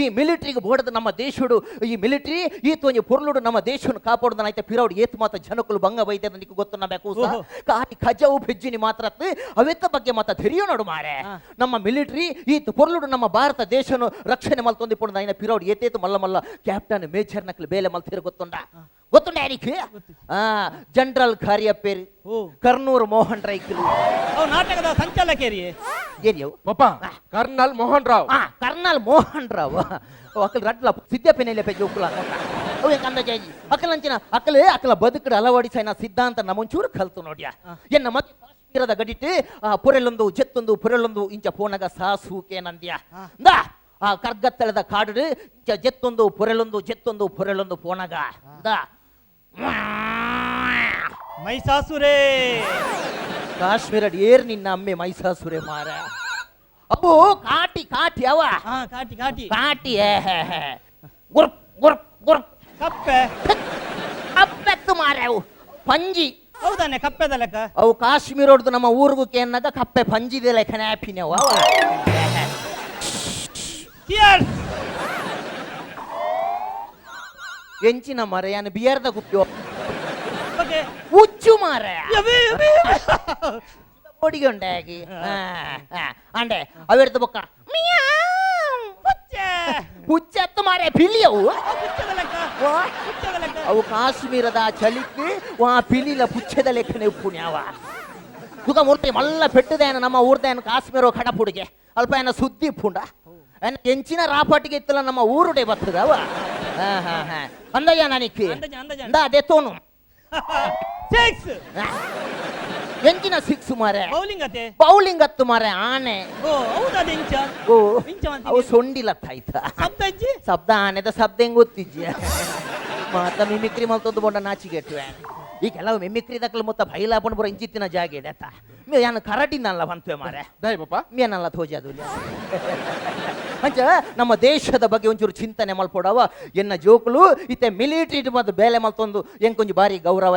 ಈ ಮಿಲಿಟರಿಗೆ ಬೋಡದ ನಮ್ಮ ದೇಶಡು ಈ ಮಿಲಿಟರಿ ಈ ತೋಂಜಿ ಪೊರ್ಲುಡು ನಮ್ಮ ದೇಶವನ್ನು ಕಾಪಾಡುದ ಐತೆ ಪಿರೌಡು ಏತ್ ಮಾತ ಜನಕುಲು ಬಂಗ ಬೈತೆ ನಿಕ್ಕು ಗೊತ್ತು ನಮ್ಮ ಕೂಸ ಕಾಟಿ ಖಜಾವು ಬೆಜ್ಜಿನಿ ಮಾತ್ರ ಅವೆತ್ತ ಬಗ್ಗೆ ಮಾತ ತೆರಿಯೋ ನೋಡು ಮಾರೆ ನಮ್ಮ ಮಿಲಿಟರಿ ಈ ಪೊರ್ಲುಡು ನಮ್ಮ ಭಾರತ ದೇಶನು ರಕ್ಷಣೆ ಮಲ್ತೊಂದಿ ಪೊಂಡು ಐನ ಪಿರೌಡು ಏತೇತು ಮಲ್ಲ ಮಲ್ಲ ಕ್ಯಾಪ್ಟನ್ ಮೇಜರ್ ನಕ್ಲು ಬೇಲೆ ಮಲ್ತಿರ ಗೊತ್ತುಂಡ ಗೊತ್ತುಂಡ ಯಾರಿಕ್ ಜನರಲ್ ಕಾರ್ಯಪ್ಪೇರಿ ಕರ್ನೂರು ಮೋಹನ್ ರೈಕಲು ನಾಟಕದ ಸಂಚಾಲಕೇರಿ ಏರಿಯವು ಪಪ್ಪ ಕರ್ನಲ್ ಮೋಹನ್ ರಾವ್ ಕರ್ನಲ್ ಮೋಹನ್ ರಾವ್ ಅಕಲ್ ರಡ್ಲ ಸಿದ್ದಪ್ಪನೆಲೆ ಜೋಕುಲ ಅವು ಅಂದಾಜಿ ಅಕಲ್ ಅಂಚಿನ ಅಕಲ್ ಅಕಲ ಬದುಕಡ ಅಳವಡಿಸೈನ ಸಿದ್ಧಾಂತ ನಮ್ಮೊಂಚೂರು ಕಲ್ತು ನೋಡ್ಯಾ ಎನ್ನ ಮತ್ತೆ ಕಾಶ್ಮೀರದ ಗಡಿಟ್ಟು ಆ ಪೊರೆಲೊಂದು ಜೆತ್ತೊಂದು ಪೊರೆಲೊಂದು ಇಂಚ ಪೋನಗ ಸಾಸೂಕೆ ನಂದ್ಯ ದಾ ಆ ಕರ್ಗತ್ತಳದ ಕಾಡು ಇಂಚ ಜೆತ್ತೊಂದು ಪೊರೆಲೊಂದು ಜೆತ್ತೊಂದು ಪೊರೆಲೊಂದು ಪೋನಗ ದಾ ಮೈಸಾಸುರೇ ಕಾಶ್ಮೀರ ಏರ್ ನಿನ್ನ ಅಮ್ಮೆ ಮೈಸಾಸುರೆ ಮಾರ ಅಬ್ಬು ಕಾಟಿ ಕಾಟಿ ಅವ ಕಾಟಿ ಕಾಟಿ ಕಾಟಿ ಗುರ್ಪ್ ಗುರ್ಪ್ ಗುರ್ಪ್ ಕಪ್ಪೆ ಕಪ್ಪೆತ್ತು ಮಾರ ಅವು ಪಂಜಿ ಹೌದಾನೆ ಕಪ್ಪೆದ ಲೆಕ್ಕ ಅವು ಕಾಶ್ಮೀರ ಹೊಡ್ದು ನಮ್ಮ ಊರಿಗೂ ಕೇನ್ನಾಗ ಕಪ್ಪೆ ಪಂಜಿದೆ ಲೆಕ್ಕನೆ ಆಪಿನವು ಅವ ಎಂಚಿನ ಮರ ಯಾನು ಬಿಯರ್ದ ಕುಪ್ಪಿ ಉಚ್ಚು ಮಾರ പൊടിക ഉണ്ടാക്കി ആണ്ടേ അವೆടുത്ത് പൊക്ക പുച്ചത്ത് മാരെ പിലിയವು ಅವು ಕಾಶ್ಮೀರದ ಚಳಿക്ക് ಆ ಪಿಲಿಲ ಪುಚ್ಚದ ಲೆಕ್ಕನೆ ಉಪ್ಪುಣ್ಯಾವ ತುಗ ಮೂರ್ತಿ ಮಲ್ಲ ಪೆಟ್ಟದೇನ ನಮ್ಮ ಊರ್ದೇನ ಕಾಶ್ಮೀರ ಕಡಪುಡಿಗೆ ಅಲ್ಪ ಏನ ಸುದ್ದಿ ಪುಂಡ ಎಂಚಿನ ರಾಪಾಟಿಗೆ ಇತ್ತಲ್ಲ ನಮ್ಮ ಊರುಡೆ ಬರ್ತದವ ಅಂದಯ್ಯ ನಾನಿಕ್ ಅದೇ ತೋನು ಸಿಕ್ಸ್ ಎಂಚಿನ ಸಿಕ್ಸ್ ಮಾರೆ ಬೌಲಿಂಗ್ ಅತ್ತೆ ಬೌಲಿಂಗ್ ಅತ್ತು ಮಾರೆ ಆನೆ ಓ ಹೌದಾ ಇಂಚ ಓ ಇಂಚ ಅವು ಸೊಂಡಿಲತ್ತ ಆಯ್ತಾ ಶಬ್ದ ಇಜ್ಜಿ ಶಬ್ದ ಆನೆದ ಶಬ್ದ ಹೆಂಗ್ ಗೊತ್ತಿಜ್ಜಿ ಮಾತ ಮಿಮಿಕ್ರಿ ಮಲ್ತೊಂದು ಬೊಂಡ ನಾಚಿಗೆಟ್ಟುವೆ ಈ ಕೆಲವು ಮಿಮಿಕ್ರಿ ದಕ್ಕಲು ಮೊತ್ತ ಬೈಲಾಪಣ ಬರೋ ಇಂಚಿತ್ತಿನ ಜಾಗೆ ಅತ್ತ ಮೇ ಯಾನು ಕರಟಿನಲ್ಲ ಬಂತುವೆ ಮಾರೆ ದೈ ಪಪ್ಪ ಮೇನಲ್ಲ ತೋಜಾದು ಅಂಚ ನಮ್ಮ ದೇಶದ ಬಗ್ಗೆ ಒಂಚೂರು ಚಿಂತನೆ ಮಲ್ಪೊಡವ ಎನ್ನ ಜೋಕುಲು ಇತ್ತೆ ಮಿಲಿಟರಿ ಮತ್ತು ಬೇಲೆ ಮಲ್ತೊಂದು ಎಂಕೊಂಜಿ ಬಾರಿ ಗೌರವ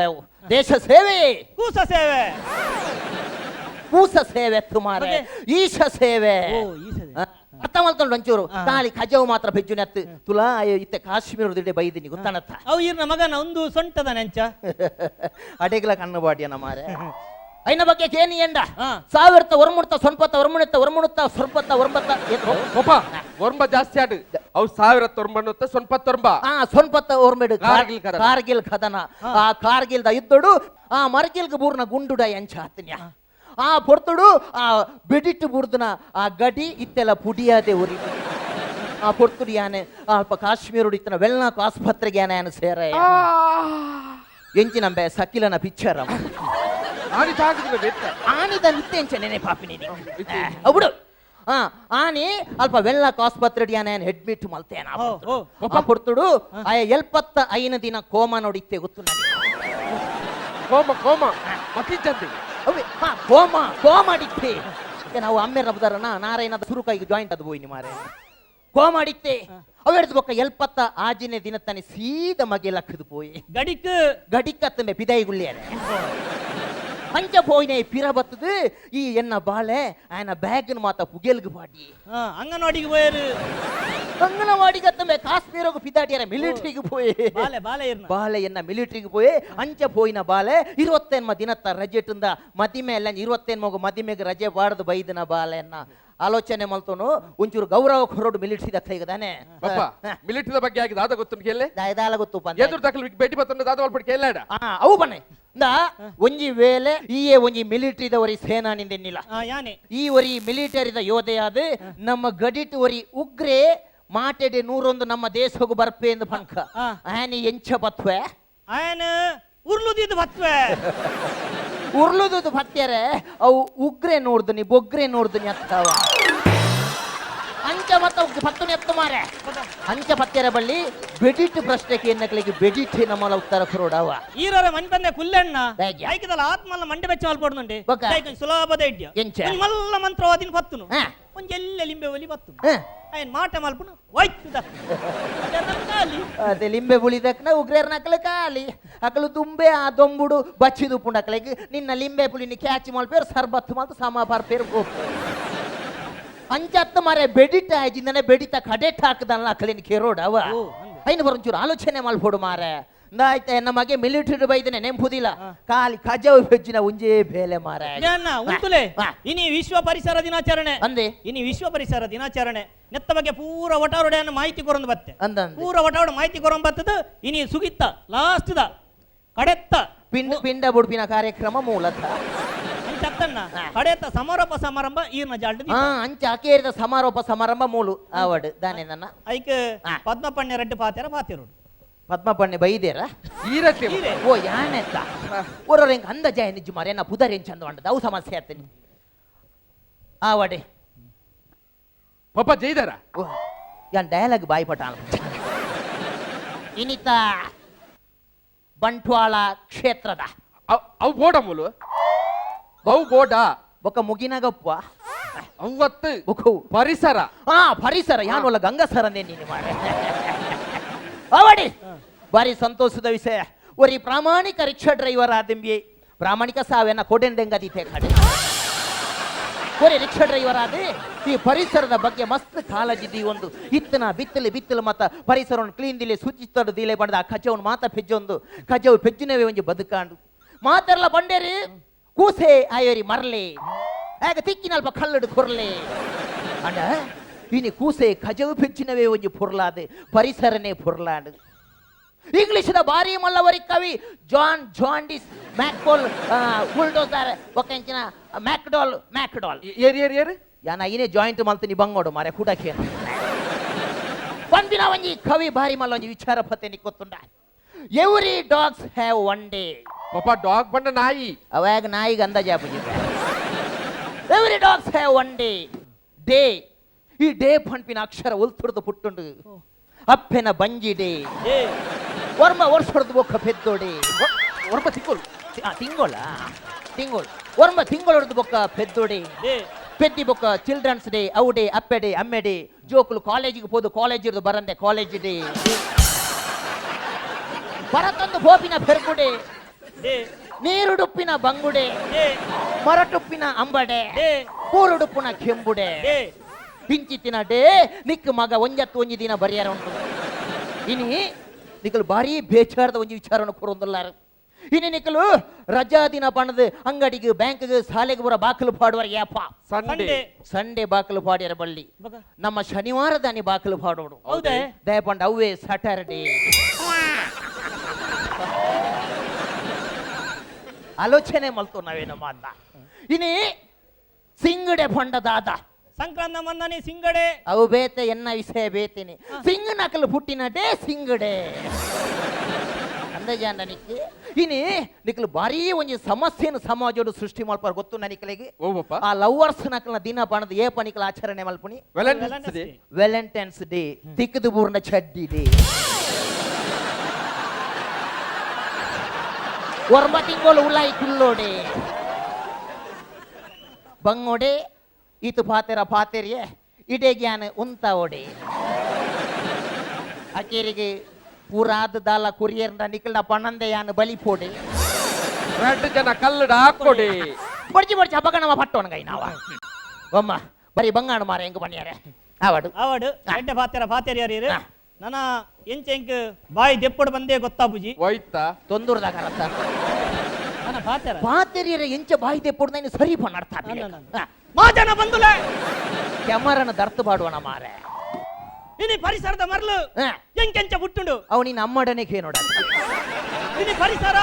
ದೇಶ ಸೇವೆ ಕೂಸ ಸೇವೆ ಕೂಸ ಸೇವೆ ತುಮಾರೆ ಈಶ ಸೇವೆ ಅರ್ಥ ಮಾಡ್ಕೊಂಡು ಒಂಚೂರು ಖಾಲಿ ಖಜಾವು ಮಾತ್ರ ಬೆಜ್ಜು ನೆತ್ತು ತುಲಾ ಇತ್ತೆ ಕಾಶ್ಮೀರದಿಡೆ ಬೈದಿನಿ ಗೊತ್ತಾನತ್ತ ಅವು ಇರ್ನ ಮಗನ ಒಂದು ಸೊಂಟದ ನೆಂಚ ಅಡೆಗ್ಲ ಕಣ್ಣು ಬಾಡಿಯನ ಮಾರೆ ಐನ ಬಗ್ಗೆ ಕೇನಿ ಎಂಡ ಸಾವಿರದ ಒರ್ಮುಡ್ತ ಸೊನ್ಪತ್ತ ಒರ್ಮುಣತ್ತ ಒರ್ಮುಣತ್ತ ಸೊರ್ಪತ್ತ ಒರ್ಬತ್ತ ಪಪ್ಪ ಒರ್ಂಬ ಜಾಸ್ತಿ ಆಡು ಅವು ಸಾವಿರ ತೊಂಬಣ್ಣತ್ತ ಸೊನ್ಪತ್ತೊಂಬ ಆ ಸೊನ್ಪತ್ತ ಒರ್ಮೆಡು ಕಾರ್ಗಿಲ್ ಕದನ. ಕಾರ್ಗಿಲ್ ಕದನ ಆ ಕಾರ್ಗಿಲ್ದ ಯುದ್ಧಡು ಆ ಮರ್ಗಿಲ್ಗ ಬೂರ್ನ ಗುಂಡುಡ ಎಂಚ ಆತನ್ಯ ಆ ಪೊರ್ತುಡು ಆ ಬೆಡಿಟ್ಟು ಬುರ್ದನ ಆ ಗಡಿ ಇತ್ತೆಲ್ಲ ಪುಡಿಯಾದೆ ಉರಿ ಆ ಪೊರ್ತುಡು ಯಾನೆ ಅಲ್ಪ ಕಾಶ್ಮೀರುಡು ಇತ್ತನ ವೆಲ್ನಾಕು ಆಸ್ಪತ್ರೆಗೆ ಯಾನೆ ಯಾನು ಸೇರ ಎಂಚಿನಂಬೆ ಸಕಿಲನ ಪಿಕ್ಚರ್ ಆನಿ ತಾಗಿದ್ರೆ ಬೆತ್ತ ಆನಿದ ನಿತ್ಯ ಎಂಚ ನೆನೆ ಪಾಪಿನಿ ಅವುಡು ಆ ಆನಿ ಅಲ್ಪ ವೆಲ್ಲಾಕ್ ಆಸ್ಪತ್ರೆ ಯಾನೆ ಅಡ್ಮಿಟ್ ಮಲ್ತೇನ ಆ ಪೊರ್ತುಡು ಆಯ 75 ದಿನ ಕೋಮ ನೋಡಿತ್ತೆ ಗೊತ್ತು ನನಗೆ. ಕೋಮ ಕೋಮ ಮತ್ತಿಜ್ಜಂತೆ ಅವೇ ಹಾ ಕೋಮ ಕೋಮಾಡಿತ್ತೆ ನಾವು ಅಮ್ಮೆರ ಬದಾರನ ನಾರಾಯಣದ ಸುರುಕಾಗಿ ಜಾಯಿಂಟ್ ಅದು ಹೋಯ್ನಿ ಮಾರೆ ಕೋಮಾಡಿತ್ತೆ ಅವೆಡ್ದು ಬೊಕ್ಕ 76ನೇ ದಿನ ತಾನೆ ಸೀದ ಮಗೆ ಲಕ್ಕದು ಪೋಯಿ ಗಡಿಕ್ ಗಡಿಕತ್ತಂಬೆ ಪಿದಾಯಿ ಗುಳ್ಳಿಯಾರೆ ಪಂಚ ಪೋಯಿನೆ ಪಿರ ಬತ್ತದು ಈ ಎನ್ನ ಬಾಳೆ ಆಯನ ಬ್ಯಾಗ್ನ ಮಾತ ಪುಗೆಲ್ಗು ಪಾಡಿ ಅಂಗನವಾಡಿಗೆ ಪೋಯರು ಅಂಗನವಾಡಿಗೆ ಅತ್ತಂಬೆ ಕಾಶ್ಮೀರಗು ಪಿದಾಟಿಯರ ಮಿಲಿಟರಿಗೆ ಪೋಯಿ ಬಾಲೆ ಬಾಲೆ ಇರ್ನ ಬಾಲೆ ಎನ್ನ ಮಿಲಿಟರಿಗೆ ಪೋಯೆ ಅಂಚ ಪೋಯಿನ ಬಾಲೆ 28 ದಿನತ್ತ ರಜೆಟಿಂದ ಮದಿಮೆ ಎಲ್ಲ 28 ಮಗು ಮದಿಮೆಗೆ ರಜೆ ಬಾಡದು ಬೈದಿನ ಬಾಲೆಯನ್ನ ಆಲೋಚನೆ ಮಲ್ತೋನು ಒಂಚೂರು ಗೌರವ ಕೊರೋಡು ಮಿಲಿಟರಿ ದಕ್ಕ ತಾನೆ ಪಪ್ಪ ಮಿಲಿಟರಿದ ಬಗ್ಗೆ ಆಗಿದೆ ದಾದ ಗೊತ್ತು ಕೇಳಿ ದಾದ ಗೊತ್ತು ಎದುರು ದಾಖಲು ಭೇಟಿ ಬತ್ತಂದ್ರೆ ದಾದ ಒಲ್ಪಟ್ಟು ಕೇಳಾಡ ಅವು ಬನ್ನಿ ಒಂಜಿ ವೇಳೆ ಈಯೇ ಒಂಜಿ ಮಿಲಿಟರಿದ ಒರಿ ಸೇನಾನಿಂದೆನ್ನಿಲ್ಲ ಯಾನೆ ಈ ಒರಿ ಮಿಲಿಟರಿದ ಯೋಧೆಯಾದ ನಮ್ಮ ಗಡಿಟ್ ಒರಿ ಉಗ್ರೆ ಮಾಟೆಡೆ 101 ನಮ್ಮ ದೇಶಕ್ಕೆ ಬರ್ಪೆ ಎಂದು ಪಂಕ ಆನೆ ಎಂಚ ಬತ್ವೆ ಆಯನ ಉರ್ಲುದಿದ್ದು ಬತ್ವೆ ಉರ್ಲುದುದು ಬತ್ಯರೆ ಅವು ಉಗ್ರೆ ನೋಡ್ದನಿ ಬೊಗ್ರೆ ನೋಡ್ದನಿ ಅತ್ತವ ಅಂಚ ಮತ್ತ ಪತ್ತುನಿ ಎತ್ತು ಮಾರೆ ಅಂಚ ಪತ್ಯರ ಬಳ್ಳಿ ಬೆಡಿಟ್ ಪ್ರಶ್ನೆಗೆ ಎನ್ನಕಲಿಗೆ ಬೆಡಿಟ್ ನಮ್ಮಲ ಉತ್ತರ ಕೊರೋಡವ ಈರರ ಮನ್ಪಂದೆ ಕುಲ್ಲೆಣ್ಣ ಐಕದಲ್ಲ ಆತ್ಮಲ್ಲ ಮಂಡೆ ಬೆಚ್ಚ ಮಲ್ಪೊಡ್ನುಂಡೆ ಸುಲಭದ ಇಡ್ಯ ಮಲ್ಲ ಮಂತ್ರವಾದಿನ ಪತ್ತುನು ಒಂಜೆಲ್ಲ ಲಿಂಬೆ ಒಲಿ ಪತ್ತುನು ಆಯನ್ ಮಾಟ ಮಲ್ಪುನು ಹೋಯ್ತುದ ಅದೇ ಲಿಂಬೆ ಬುಳಿದಕ್ನ ಉಗ್ರೇರ್ ನಕಲು ಕಾಲಿ ಅಕಲು ದುಂಬೆ ಆ ದೊಂಬುಡು ಬಚ್ಚಿದು ಪುಂಡಕಲಿಗೆ ನಿನ್ನ ಲಿಂಬೆ ಪುಳಿನಿ ಕ್ಯಾಚ್ ಮಲ್ಪೇರು ಸರ್ಬತ್ತು ಮಲ್ತು ಸಮ ಪರ್ಪೇರು ಅಂಚತ್ತು ಮಾರೆ ಬೆಡಿಟ ಆಯ್ಜಿಂದನೆ ಬೆಡಿತ ಕಡೆಟ್ ಹಾಕದಲ್ಲ ಅಕಲಿನ ಕೆರೋಡ್ ಅವ ಐನು ಬರಂಚೂರು ಆಲೋಚನೆ ಮಲ್ಪೊಡು ಮಾರೆ ಆಯ್ತಾ ನಮಗೆ ಮಿಲಿಟರಿ ಬೈದನೆ ನೆಂಪುದಿಲ್ಲ ಖಾಲಿ ಕಜವು ಬೆಜ್ಜಿನ ಉಂಜೆ ಬೇಲೆ ಮಾರೆ ಉಂತುಲೆ ಇನಿ ವಿಶ್ವ ಪರಿಸರ ದಿನಾಚರಣೆ ಅಂದೆ ಇನಿ ವಿಶ್ವ ಪರಿಸರ ದಿನಾಚರಣೆ ನೆತ್ತ ಬಗ್ಗೆ ಪೂರ ಒಟಾರುಡೆಯನ್ನು ಮಾಹಿತಿ ಕೊರೊಂದು ಬತ್ತೆ ಅಂದ ಪೂರ ಒಟಾರುಡೆ ಮಾಹಿತಿ ಕೊರೊಂದು ಬತ್ತದ ಇನಿ ಸುಗಿತ್ತ ಲಾಸ್ಟ್ the ಕಡೆತ್ತ ಪಿಂಡ ಪಿಂಡ ಬುಡ್ಪಿನ ಕಾರ್ಯಕ್ರಮ ಮೂಲತಃ ಅಂಚತ್ತಣ್ಣ ಕಡೆತ್ತ ಸಮಾರೋಪ ಸಮಾರಂಭ ಈರ್ನ ಜಾಲ್ಡ್ ಅಂಚ ಅಕೇರಿದ ಸಮಾರೋಪ ಸಮಾರಂಭ ಮೂಲು ಆವಡ್ ದಾನೆ ನನ್ನ ಐಕ್ ಪದ್ಮಪಣ್ಯ ರೆಡ್ಡಿ ಪಾತೆರ ಪಾತಿರು ಪದ್ಮಪಣ್ಣೆ ಬೈದೇರ ಈರತ್ತೆ ಓ ಯಾನೆತ್ತ ಒರ್ರ ಹೆಂಗ್ ಅಂದ ಜಾಯ ನಿಜ್ಜು ಮಾರೆ ನಾ ಪುದರ್ ಹೆಂಗ್ ಚಂದ ಅಂಡದ ಅವು ಸಮಸ್ಯೆ ಆಗ್ತೀನಿ ಆವಡೆ ಪಪ್ಪ ಜೈದಾರ ಓ ಯಾನ್ ಡಯಲಾಗ್ ಬಾಯಿ ಪಟ ಇನಿತ ಬಂಟ್ವಾಳ ಕ್ಷೇತ್ರದ ಅವು ಬೋಡ ಮೂಲು ಅವು ಬೋಡ ಬೊಕ್ಕ ಮುಗಿನಗಪ್ಪ ಅವತ್ತು ಪರಿಸರ ಹಾ ಪರಿಸರ ಯಾನೊಲ್ಲ ಗಂಗಸರನೇ ನೀನು ಮಾರೆ ಅವಡಿ ಭಾರಿ ಸಂತೋಷದ ವಿಷಯ ಒರಿ ಪ್ರಾಮಾಣಿಕ ರಿಕ್ಷಾ ಡ್ರೈವರ್ ಆದಿಂಬಿ ಪ್ರಾಮಾಣಿಕ ಸಾವೇನ ಕೊಡೆಂದೆಂಗದೀತೆ ಕಡೆ ಒರಿ ರಿಕ್ಷಾ ಡ್ರೈವರ್ ಆದಿ ಈ ಪರಿಸರದ ಬಗ್ಗೆ ಮಸ್ತ್ ಕಾಳಜಿದ್ದಿ ಒಂದು ಇತ್ತನ ಬಿತ್ತಲು ಬಿತ್ತಲು ಮತ್ತ ಪರಿಸರವನ್ನು ಕ್ಲೀನ್ ದಿಲೆ ಶುಚಿತ್ವ ದಿಲೆ ಬಂದ ಆ ಕಜವನ್ನು ಮಾತ ಪೆಜ್ಜೊಂದು ಕಜವು ಪೆಜ್ಜಿನವೇ ಒಂಜಿ ಬದುಕಾಂಡು ಮಾತೆಲ್ಲ ಬಂಡೇರಿ ಕೂಸೆ ಆಯೋರಿ ಮರಲೆ ಆಗ ತಿಕ್ಕಿನಲ್ಪ ಕಲ್ಲಡು ಕೊರ್ಲೆ ಅಂಡ ಇನಿ ಕೂಸೆ ಕಜವು ಪೆಜ್ಜಿನವೇ ಒಂಜಿ ಪೊರ್ಲಾದೆ ಪರಿಸರನೇ ಪೊರ್ಲಾಡು ಇಂಗ್ಲಿಷ್ನ ಭಾರಿ ಮಲ್ಲವರಿ ಕವಿ ಜಾನ್ ಜಾಂಡಿಸ್ ಮ್ಯಾಕ್ಕೋಲ್ ಬುಲ್ಡೋಸರ್ ಒಕ್ಕಂಚಿನ ಮ್ಯಾಕ್ಡಾಲ್ ಮ್ಯಾಕ್ಡಾಲ್ ಏರಿ ಏರಿ ಏರಿ ಯಾನ ಐನೇ ಜಾಯಿಂಟ್ ಮಲ್ತೀನಿ ಬಂಗೋಡು ಮಾರೆ ಕುಡಕೇನು ಒಂದಿನ ಒಂಜಿ ಕವಿ ಭಾರಿ ಮಲ್ಲ ಒಂಜಿ ವಿಚಾರ ಪತ್ತೆ ನಿಕ್ಕೊತ್ತುಂಡ every dogs have one day ಪಾಪ ಡಾಗ್ ಬಂಡ ನಾಯಿ ಅವಾಗ ನಾಯಿಗೆ ಅಂದಾಜು every dogs have one day day ಈ ಡೇ ಪಂಪಿನ ಅಕ್ಷರ ಉಲ್ತುರ್ದು ಪುಟ್ಟುಂಡು ಅಪ್ಪೆನ ಬಂಜಿ ಡೇ ವರ್ಮ ವರ್ಷದ ಬೊಕ್ಕ ಪೆದ್ದೋಡಿ ವರ್ಮ ತಿಂಗಳು ತಿಂಗೋಳ ತಿಂಗೋಳ್ ವರ್ಮ ತಿಂಗಳೊಡ್ದು ಬೊಕ್ಕ ಪೆದ್ದೋಡಿ ಪೆದ್ದಿ ಬೊಕ್ಕ ಚಿಲ್ಡ್ರನ್ಸ್ ಡೇ ಅವು ಡೇ ಅಪ್ಪೆ ಡೇ ಅಮ್ಮೆ ಡೇ ಜೋಕುಲು ಕಾಲೇಜಿಗೆ ಪೋದು ಕಾಲೇಜ್ ಇರೋದು ಬರಂದೆ ಕಾಲೇಜ್ ಡೇ ಬರತೊಂದು ಬೋಪಿನ ಪೆರ್ಗುಡೆ ನೀರುಡುಪ್ಪಿನ ಬಂಗುಡೆ, ಮರಟುಪ್ಪಿನ ಅಂಬಡೆ, ಕೂರುಡುಪ್ಪುನ ಕೆಂಬುಡೆ, ಪಿಂಚಿತ್ತಿನ ಡೇ ನಿಕ್ ಮಗ ಒಂಜತ್ತು ಒಂಜಿ ದಿನ ಬರಿಯಾರ ಉಂಟು. ಇನಿ ನಿಕಲು ಭಾರಿ ಬೇಚಾರದ ಒಂಜಿ ವಿಚಾರವನ್ನು ಕೊರೊಂದುಲ್ಲಾರು. ಇನಿ ನಿಕಲು ರಜಾ ದಿನ ಪಣದು ಅಂಗಡಿಗೆ ಬ್ಯಾಂಕ್ಗೆ ಶಾಲೆಗೆ ಬರ ಬಾಕಲು ಪಾಡುವರ ಯಾಪ ಸಂಡೇ ಸಂಡೇ ಬಾಕಲು ಪಾಡ್ಯರ ಬಳ್ಳಿ, ನಮ್ಮ ಶನಿವಾರದಾನಿ ಬಾಕಲು ಪಾಡೋಡು. ಹೌದೇ? ದಯಪಂಡ ಅವೇ ಸ್ಯಾಟರ್ಡೇ. ಆಲೋಚನೆ ಮಲ್ತು ನಾವೇನಮ್ಮ ಅಂದ. ಇನಿ ಸಿಂಗಡೆ ಪಂಡ ದಾದ ಸಂಕ್ರಾಂತ ಮಂದಾನಿ ಸಿಂಗಡೆ ಅವು ಬೇತೆ ಎನ್ನ ವಿಷಯ ಬೇತೇನೆ. ಸಿಂಗ್ ನಕಲು ಪುಟ್ಟಿನ ಡೇ ಸಿಂಗಡೆ ಅಂದಜಾಂಡ ನಿಕ್ಕೆ. ಇನಿ ನಿಕಲು ಭಾರೀ ಒಂಜಿ ಸಮಸ್ಯೆನು ಸಮಾಜೋಡು ಸೃಷ್ಟಿ ಮಲ್ಪಾರ ಗೊತ್ತು ನಿಕಲಿಗೆ. ಆ ಲವರ್ಸ್ ನಕಲ್ನ ದಿನ ಪಣದ ಏಪ ನಿಕಲ ಆಚರಣೆ ಮಲ್ಪುನಿ? Valentine's day. Valentine's day ತಿಕ್ಕದು ಬೂರ್ನ ಚಡ್ಡಿ ಡೇ. ಒರ್ಮ ತಿಂಗಳು ಉಲಾಯಿ ಕುಲ್ಲೋಡೆ ಬಂಗೋಡೆ ಇತು ಪಾತೆರ ಪಾತೆರಿಯ ಇಡೇ ಜ್ಞಾನ ಉಂತ ಓಡೆ ಅಕೇರಿಗೆ ಪೂರಾದ ದಾಲ ಕುರಿಯರ್ನ ನಿಕಲ್ನ ಪಣಂದೆ ಯಾನು ಬಲಿ ಪೋಡೆ ಎರಡು ಜನ ಕಲ್ಲಡ ಹಾಕೊಡಿ ಬಡ್ಜಿ ಬಡ್ಜಿ ಹಬ್ಬಗಣವ ಪಟ್ಟೋಣ ನಾವ ಒಮ್ಮ ಬರೀ ಬಂಗಾಣ ಮಾರ ಹೆಂಗ ಬನ್ನಿಯಾರೆ ಆವಾಡು ಆವಾಡು ಎಡ್ಡೆ ಪಾತೆರ ಪಾತೆರಿಯರು ನನ್ನ ಎಂಚ ಎಂಕ್ ಬಾಯಿ ದೆಪ್ಪಡು ಬಂದೇ ಗೊತ್ತಾಪುಜಿ ಹೋಯ್ತಾ ತೊಂದೂರ್ದಾಗ ರತ್ತ ನನ್ನ ಪಾತೆರ ಪಾತೆರಿಯರ ಎಂಚ ಬಾಯಿ ದೆಪ್ಪಡು ನಾನು ಸರಿ ಪಣ್ಣಾಡ್ತಾ ಮಾಜನ ಬಂದುಲೆ ಕ್ಯಾಮರನ ದರ್ತು ಪಾಡುವಣ ಮಾರೆ ಇನಿ ಪರಿಸರದ ಮರಳು ಎಂಕೆಂಚ ಪುಟ್ಟುಂಡು ಅವು ನೀನು ಅಮ್ಮಡನೆ ನೋಡ ಇನಿ ಪರಿಸರ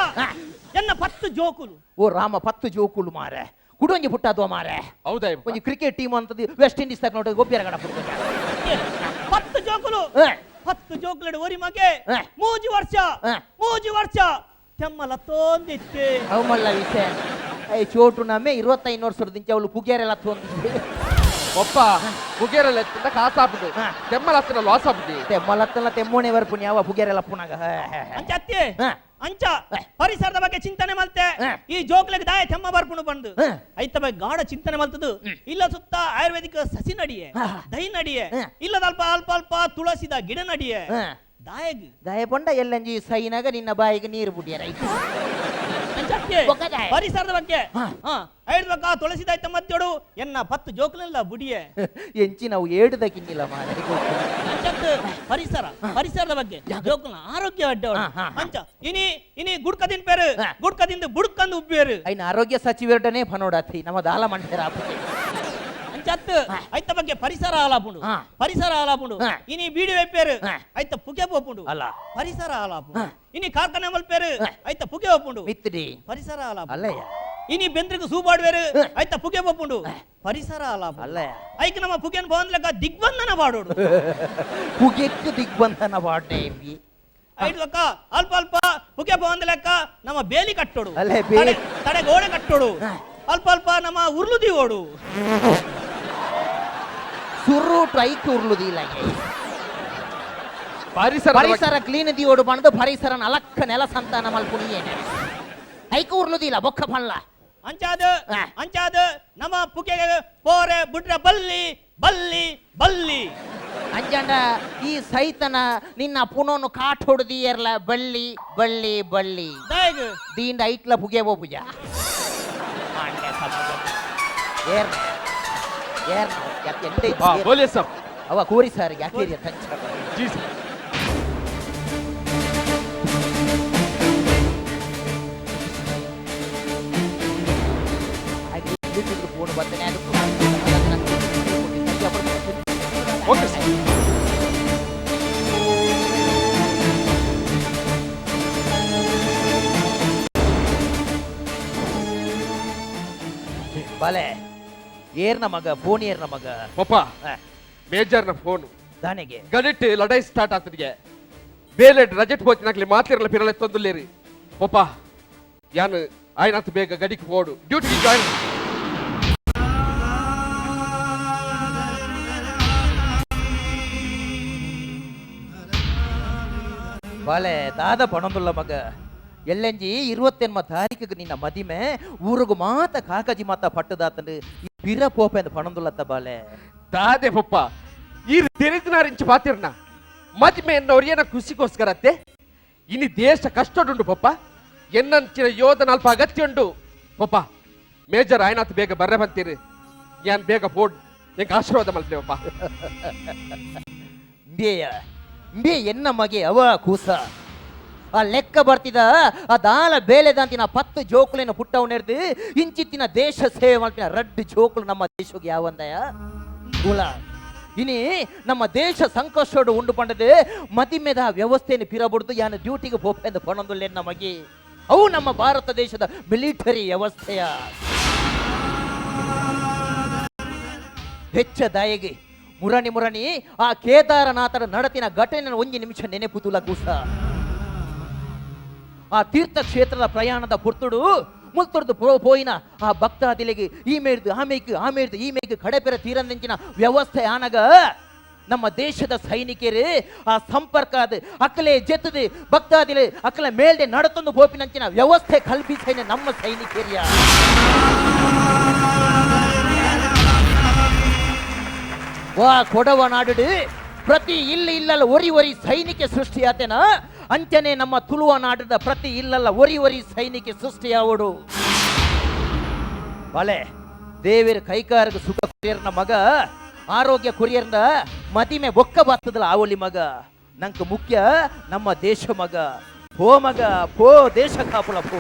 ಎನ್ನ 10 ಜೋಕುಲು. ಓ ರಾಮ 10 ಜೋಕುಲು ಮಾರೆ ಕುಡೊಂಜಿ ಪುಟ್ಟಾದ್ವ ಮಾರೆ. ಹೌದಾ? ಒಂಜಿ ಕ್ರಿಕೆಟ್ ಟೀಮ್ ಅಂತದ್ದು ವೆಸ್ಟ್ ಇಂಡೀಸ್ ತಕ ನೋಡ ಗೊಬ್ಬಿಯರ ಕಡ ಪುಟ್ಟ 10 ಜೋಕುಲು 10 ಜೋಕುಲಡು ಒರಿ ಮಗೆ 3 ವರ್ಷ 3 ವರ್ಷ ತೆಮ್ಮಲ ತೋಂದಿತ್ತೆ. ಅವು ಮಲ್ಲ ವಿಷಯ I ಚೋಟು ನಮ್ಮೆ 25 ವರ್ಷದ ಅವಳು ಪುಗ್ಯಾರೆಲ್ಲ ತೋಂದಿತ್ತೆ. ಒಪ್ಪ ಪುಗ್ಯಾರೆಲ್ಲ ಎತ್ತಂದ ಕಾಸಾಪುದು ತೆಮ್ಮಲತ್ತನ ಲಾಸ್ ಆಪುದು ತೆಮ್ಮಲತ್ತನ ತೆಮ್ಮೋಣೆ ಬರ್ಪುನಿ ಯಾವ ಪುಗ್ಯಾರೆಲ್ಲ ಪುನಾಗ ಅಂಚ ಅತ್ತೆ ಅಂಚ ಪರಿಸರದ ಬಗ್ಗೆ ಚಿಂತನೆ ಮಲ್ತೆ ಈ ಜೋಕ್ಲೆಗ್ ದಾಯ ತೆಮ್ಮ ಬರ್ಪುಣು ಬಂದು ಐತ ಬಗ್ಗೆ ಗಾಢ ಚಿಂತನೆ ಮಲ್ತದು. ಇಲ್ಲ ಸುತ್ತ ಆಯುರ್ವೇದಿಕ ಸಸಿ ನಡಿಯೆ ದೈ ನಡಿಯೆ ಇಲ್ಲದ ಅಲ್ಪ ಅಲ್ಪ ಅಲ್ಪ ತುಳಸಿದ ಗಿಡ ನಡಿಯೆ ದಾಯಗ್ ದಾಯ ಪೊಂಡ ಎಲ್ಲಂಜಿ ಸೈನಾಗ ನಿನ್ನ ಬಾಯಿಗೆ ನೀರು ಬುಡಿಯರ ಪರಿಸರದ ಬಗ್ಗೆ ತುಳಸಿದಾಯ್ತ ಮತ್ತೋಡು ಎನ್ನ 10 ಜೋಕ್ಲೆಲ್ಲ ಬುಡಿಯೆ ಎಂಚಿ ನಾವು ಏಡುದ ಕಿನ್ನಿಲ್ಲ ಮಾರೆ. ಪರಿಸರ ಪರಿಸರದ ಬಗ್ಗೆ ಜೋಕುಲ್ನ ಆರೋಗ್ಯ ಅಡ್ಡ ಅಂಚ ಇನಿ ಇನಿ ಗುಡ್ಕ ತಿನ್ಪೇರು ಗುಡ್ಕ ತಿಂದು ಬುಡ್ಕಂದು ಉಬ್ಬೇರು ಐನ ಆರೋಗ್ಯ ಸಚಿವರಡನೆ ಫನೋಡಾಥಿ ನಮ್ಮ ದಾಲ ಮಂಟೇರ ಅಂಚತ್ ಐತ ಬಗ್ಗೆ ಪರಿಸರ ಆಲಾಪುಂಡು ಪರಿಸರ ಆಲಾಪುಂಡು ಇನಿ ಬೀಡಿ ವೆಪ್ಪೇರು ಐತ ಪುಗೆ ಪೋಪುಂಡು ಅಲ್ಲ ಪರಿಸರ ಆಲಾಪುಂಡು ಇನಿ ಕಾರ್ಖಾನೆ ಮಲ್ಪೇರು ಐತ ಪುಗೆ ಹೋಪುಂಡು ಮಿತ್ರಿ ಪರಿಸರ ಆಲಾಪು ಅಲ್ಲಯ್ಯ ಇನಿ ಬೆಂದ್ರಿಗೆ ಸೂಪಾಡುವೇರು ಐತ ಪುಗೆ ಪೋಪುಂಡು ಪರಿಸರ ಆಲಾಪು ಅಲ್ಲಯ್ಯ ಐಕ್ ನಮ್ಮ ಪುಗೆನ್ ಪೋಂದ್ಲಕ ದಿಗ್ಬಂಧನ ಪಾಡೋಡು ಪುಗೆಕ್ಕು ದಿಗ್ಬಂಧನ ಪಾಡ್ನೆ ಐಡ್ಲಕ್ಕ ಅಲ್ಪ ಅಲ್ಪ ಪುಗೆ ಪೋಂದ್ಲಕ್ಕ ನಮ್ಮ ಬೇಲಿ ಕಟ್ಟೋಡು ತಡೆ ಗೋಡೆ ಕಟ್ಟೋಡು ಅಲ್ಪ ಅಲ್ಪ ನಮ್ಮ ಉರ್ಲು ದೀವೋಡು ಸುರುಟು ಐಕ್ ಉರ್ಲುದಿಲ್ಲ ಪರಿಸರ ಪರಿಸರ ಕ್ಲೀನ್ ದಿಯೋಡು ಬಂದು ಪರಿಸರ ಅಲಕ್ಕ ನೆಲ ಸಂತಾನ ಮಲ್ಪುಣಿಯೇನೆ ಐಕ್ ಉರ್ಲುದಿಲ್ಲ ಬೊಕ್ಕ ಪಲ್ಲ ಅಂಚಾದ ಅಂಚಾದ ನಮ್ಮ ಪುಗೆ ಪೋರೆ ಬುಡ್ರ ಬಲ್ಲಿ ಬಲ್ಲಿ ಬಲ್ಲಿ ಅಂಜಾಂಡ ಈ ಸೈತನ ನಿನ್ನ ಪುನೋನು ಕಾಟ್ ಹೊಡೆದಿಯರ್ಲ ಬಳ್ಳಿ ಬಳ್ಳಿ ಬಳ್ಳಿ ದೀಂಡ ಐಟ್ಲ ಪುಗೆ ಪೂಜ ಏರ್ ಏರ್ ಬೋಲಿಯೇ ಸರ್ ಅವ ಕೋರಿ ಸರ್ ಯಾಕೆ ಜಿ ಸರ್. Phone ಬರ್ತಾನೆ ಅದು. Okay sir. ಬಲೆ ಏರ್ನ ಮಗ ಫೋನ್ ಏರ್ನ ಮಗ ಪಪ್ಪ ಮೇಜರ್ನ ಫೋನ್ ದಾನೆಗೆ ಗಡಿಟ್ ಲಡೈ ಸ್ಟಾರ್ಟ್ ಆತನಿಗೆ ಬೇಲೆ ರಜೆಟ್ ಹೋಗ್ತಿನಾಗ್ಲಿ ಮಾತಿರಲ್ಲ ಪಿರಲೆ ತೊಂದುಲ್ಲೇರಿ ಪಪ್ಪ ಯಾನು ಆಯ್ನಾತ್ ಬೇಗ ಗಡಿಗೆ ಹೋಡು ಡ್ಯೂಟಿಗೆ ಜಾಯಿನ್. ಬಾಲೆ ದಾದ ಪಣಂದುಲ್ಲ ಮಗ ಎಲ್ಲಂಜಿ 28 ತಾರೀಕಿಗೆ ನಿನ್ನ ಮದಿಮೆ ಊರುಗು ಮಾತ ಕಾಕಜಿ ಮಾತ ಪಟ್ಟದಾತಂದು ಬಿರ ಪೋಪೆಂದು ಪಣಂದುಲ್ಲತ್ತ ಬಾಲೆ. ದಾದೆ ಪಪ್ಪ ಈ ತೆರೆದಿನಾರಿಂಚು ಪಾತಿರ್ನ ಮದಿಮೆ ಎನ್ನವ್ರು ಏನ ಖುಷಿಗೋಸ್ಕರ ಅತ್ತೆ ಇನ್ನು ದೇಶ ಕಷ್ಟಡುಂಡು ಪಪ್ಪ. ಎನ್ನಂಚಿನ ಯೋಧನ ಅಲ್ಪ ಅಗತ್ಯ ಉಂಡು. ಪಪ್ಪ ಮೇಜರ್ ಆಯ್ನಾತ್ ಬೇಗ ಬರ್ರೆ ಬಂತೀರಿ, ಯಾನ್ ಬೇಗ ಪೋಡ್ ಎಂಕ್ ಆಶೀರ್ವಾದ ಮಲ್ತೇವಪ್ಪ. ಇಂಬೇಯ ಇಂಬೇ ಎನ್ನ ಮಗೆ ಅವ ಕೂಸ ಆ ಲೆಕ್ಕ ಬರ್ತಿದ ಆ ದಾಲ ಬೇಲೆದಾಂತಿನ 10 ಜೋಕುಲೇನ ಪುಟ್ಟವನೆರ್ದು ಇಂಚಿತ್ತಿನ ದೇಶ ಸೇವೆ ಮಾಡ್ತಿನ ರಡ್ಡು ಜೋಕುಲು ನಮ್ಮ ದೇಶಕ್ಕೆ ಯಾವಂದಯ ಕುಲ. ಇನಿ ನಮ್ಮ ದೇಶ ಸಂಕಷ್ಟೋಡು ಉಂಡು ಪಂಡದು ಮದಿಮೆದ ವ್ಯವಸ್ಥೆಯನ್ನು ಪಿರಬುಡ್ದು ಯಾನ ಡ್ಯೂಟಿಗೆ ಪೋಪೆಂದು ಪಣೊಂದುಲ್ಲೆನ್ನ ಮಗಿ. ಅವು ನಮ್ಮ ಭಾರತ ದೇಶದ ಮಿಲಿಟರಿ ವ್ಯವಸ್ಥೆಯ ಹೆಚ್ಚ ದಾಯಗೆ ಮುರಣಿ ಮುರಣಿ ಆ ಕೇದಾರನಾಥರ ನಡತಿನ ಘಟನೆ ಒಂಜಿ ನಿಮಿಷ ನೆನೆಪುತುಲ ಕೂಸ. ಆ ತೀರ್ಥಕ್ಷೇತ್ರದ ಪ್ರಯಾಣದ ಪುರ್ತುಡು ಮುಲ್ತುರ್ದು ಪೋಯಿನ ಆ ಭಕ್ತಾದಿಲೆಗೆ ಈ ಮೇರ್ದು ಆಮೇಕ್ ಆಮೇರ್ದು ಈ ಮೇಕ್ ಕಡೆಪೆರ ತೀರಂದಿಂಚಿನ ವ್ಯವಸ್ಥೆ ಆನಗ ನಮ್ಮ ದೇಶದ ಸೈನಿಕರು ಆ ಸಂಪರ್ಕ ಅದು ಅಕ್ಕಲೆ ಜೆತ್ತದು ಭಕ್ತಾದಿಲೆ ಅಕ್ಕಲೆ ಮೇಲ್ಡೆ ನಡತೊಂದು ಪೋಪಿನಂಚಿನ ವ್ಯವಸ್ಥೆ ಕಲ್ಪಿಸೈನ ನಮ್ಮ ಸೈನಿಕರಿಯ. ವಾ ಕೊಡವ ನಾಡು ಪ್ರತಿ ಇಲ್ಲಿ ಇಲ್ಲಲ್ಲ ಒರಿ ಒರಿ ಸೈನಿಕ ಸೃಷ್ಟಿಯಾತೇನ ಅಂಚನೆ ನಮ್ಮ ತುಳುವ ನಾಡದ ಪ್ರತಿ ಇಲ್ಲಲ್ಲ ಒರಿ ಒರಿ ಸೈನಿಕ ಸೃಷ್ಟಿಯಾವಡು. ಬಲೆ ದೇವಿರ ಕೈಕಾರಗ ಸುಖ ಕುರಿಯರ್ನ ಮಗ ಆರೋಗ್ಯ ಕುರಿಯರ್ನ ಮದಿಮೆ ಬೊಕ್ಕ ಬರ್ತದಲ್ಲ ಆವಲಿ ಮಗ. ನಂಗೆ ಮುಖ್ಯ ನಮ್ಮ ದೇಶ ಮಗ. ಪೋ ಮಗ ಪೋ ದೇಶ ಕಾಪುಲ ಪೋ.